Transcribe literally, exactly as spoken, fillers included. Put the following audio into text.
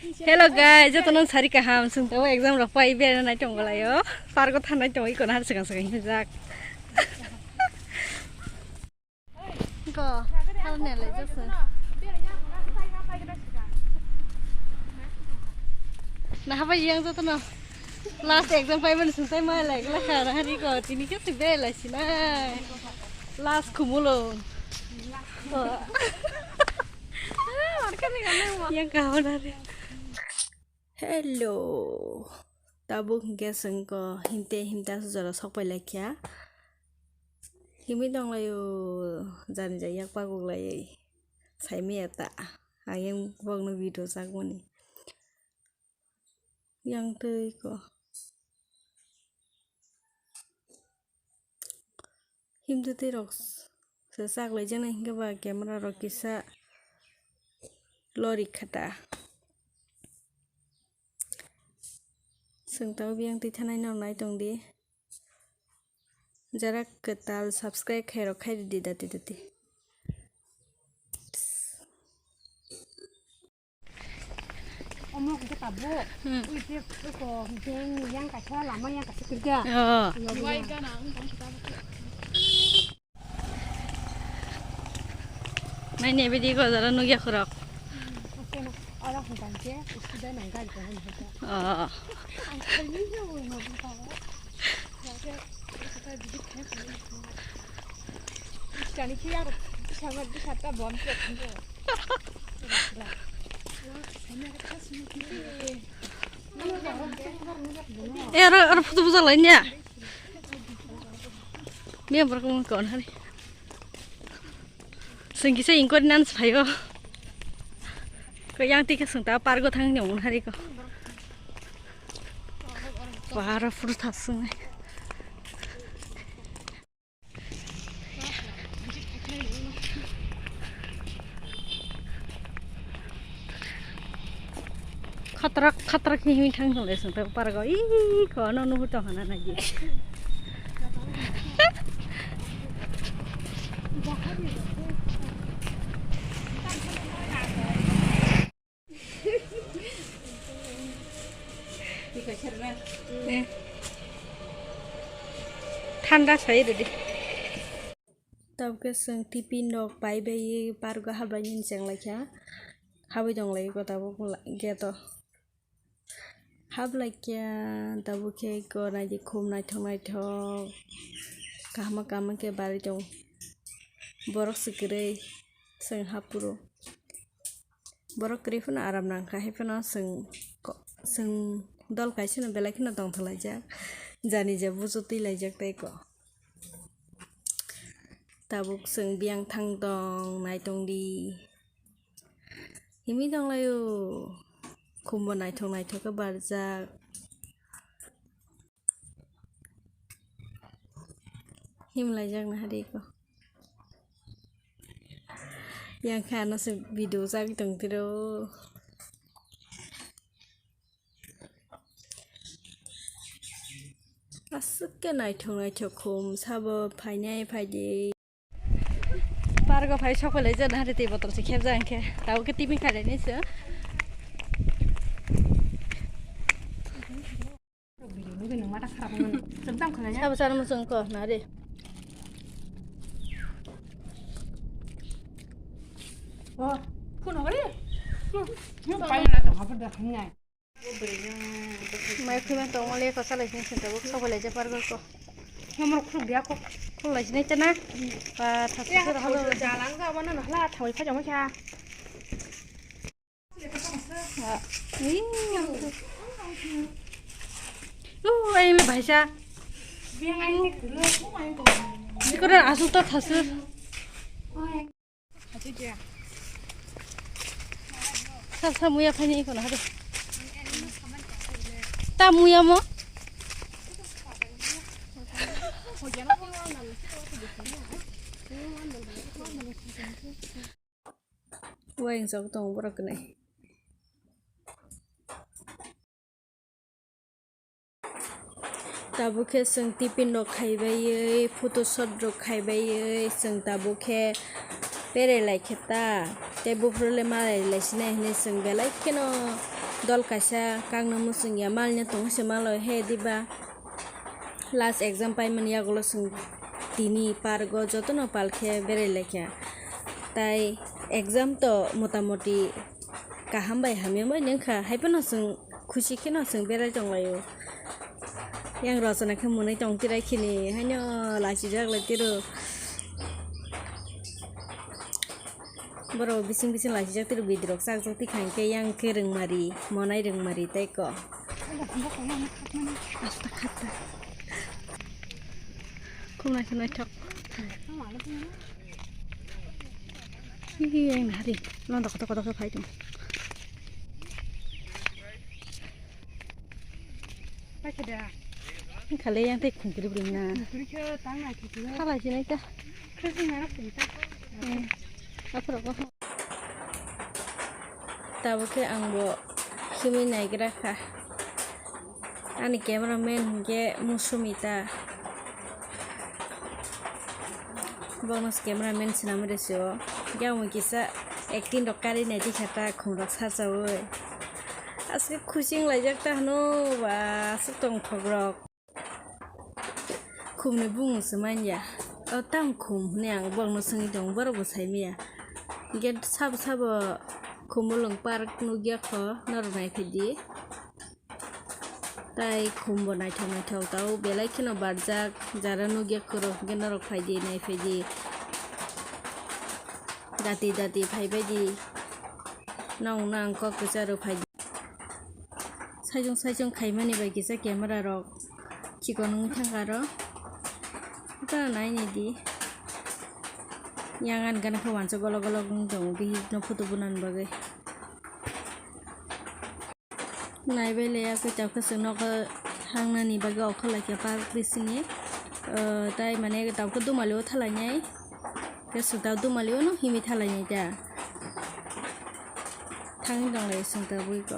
Hello guys, jotono sari kaham, chwng tabuk exam rok pai berana nai tongo laio. Park o thangnai tongo, iko nahar swkang swkang hinjak. Ko, hal ne lai jasa. Naha bai yang jotono. Last exam pai mani swng tai mai lai gla kha, nahar iko tini khe swng berai lai sinai. Last khumulo. Yang kaham nari. Hello. Tabuk hinkhe chwng ko himte himta jora sok pai lai kha. Himwi tong lai o, jani jai yak paguk lai. Sai maya ta. Ayang bokno video chak mani. Yang twi ko. Himtwtwi rok se chak lai jana hinkhe ba camera rok kisa lori khata. Chwng tabuk biyang twi thanai no nai tong di. Jara kwtal subscribe khairok khai ridi dati dati. Omo hwnkhe tabuk. Hmm. Ui, tei ui, ko, beng yang kaisa, lama yang kaisa kwrwikha. Oh. Iyo, iyo. Nai ne bidi ko jara nugya khorok. Hmm, oke, no. Oro hwnkha hwnkhe, student ang gari tongmani hwnkha. Oh. Ang khaini ya, ui, ma, bwkha o. Jani khe yaro, bisanga, bisata bom khe. Eh, aro, aro photo bujak lai niya. Niya borok wng kon hari. Sengki se ingkor nan sphai o. Ko yang tike sengta pargo thang nyong hari ko. Wah, aro photo thasung. Khatrak khatrak himwi thang tong lai song pargo. Ih, ko no nuhu tong hana nagi. Thanda sai rwdi. Tabukhe chwng tiffin rok pai bai park o habai nini cheng lai kha. Habwi tong lai kha tabuk gate o. Hap lai kha tabukhe ko naidi khum naithok naithok. Kaham kaham khe barwi tong. Borok se kwrwi chwng hap phuru. Borok kwrwi phano aram nang kha, hai phano chwng ko-, chwng dol kaisa no belai kheno tongthok laijak, jani je bujo twi laijak tei ko. Tabuk chwng biyang thang tong nai tong di. Himwi tong lai o, khumbo naithok naithok khe barjak. Himlaijakna hari ko. Yang khe ano se video chagwi tong tiro. Aswk khe naithok naithok khum sabo phainai phaidi. Pargo phai sok phai lai jana hari tei botol se khep jang khe. Tabo khe tiffin kha deni se. Sabo sana muchung ko na re. Oh, kuno re. Mai khima tong mole ko salai sini sini tabuk sok lai je pargo ko. Nomor khuluk dia ko. Khulai sini chana. Pa thas thas halo. Jalang ga bana nahla thawai pha jama kha. Oh, ai me bhai sa. Bikora asu ta thasu. Sa sa muya phani ko na hade. Ta muya mo. Uaing sok tong borok kwnai. Tabuk khe chwng tiffin rok khaibaiwi, photo shoot rok khaibaiwi, chwng tabuk khe berai lai khe ta. Tei buphuru le malai lai sinai hinwi chwng belai kheno dol kaisa kangno muchung ya, malnya tongwi se malo he diba. Last exam paimani yagulo chwng tini park o jotono pal khe berai laikha. Tai exam to motamoti kaham bai hamya bai nungkha, haiphano chwng khusi kheno chwng berai tonglaio. Yang rosona khe mwnwi tong tirai khini, haino lachijak lai tiro. Borok bising bising lachijak tiro, bidrok chakjak tikha hinkhe yang khe rwngmari, monai rwngmari tei ko. Asta khata. Khum naithok naithok. Hihi, yang nahari. Nang dokho dokho dokho phai tong. Khale yang tei khungkri bring na. Khungkri khe tang nai khungkri. Khalai sinai ta. Khre sing nai rok sing ta. Eh. Aphuru ko. Tabuk khe ang bo himwi naigra kha. Ani camera man hinkhe Musumita. Bono camera man swnam rw sio. Yang mui kisa acting rok karwi nai tikha ta khum rok sachawi. Aswk khuching laijak ta hwno ba aswk tongthok rok. Khumni bumung se manya. O tamo khum hwnwi ang borokno swngwi tongo, borok bo sai manya. Hinkhe sabo sabo Khumulwng park nukya kho, norok nai phaidi. Tai khum bo naithok naithok tao, belai kheno barjak, jara nukya kwrwng hinkhe norok phaidi, nai phaidi. Dati dati phaibaidi. Nong nang kok kwcharo phaidi. Saichung saichung khaimani bai kisa camera rok chikon wngwi thangkha aro. Tara nainidi. Yang ani gana khe wansa golok golok wng tongo bihikno photo bunani bagwi. Naibai le ya khe tabukhe chwng nogo thangnani bagwi okho laikha park bisingni. Ah, tai mane tabukhe dumali o thalainai. Khe chwng tabuk dumali o no himwi thalainai da. Thangwi tonglai chwng tabuk eko.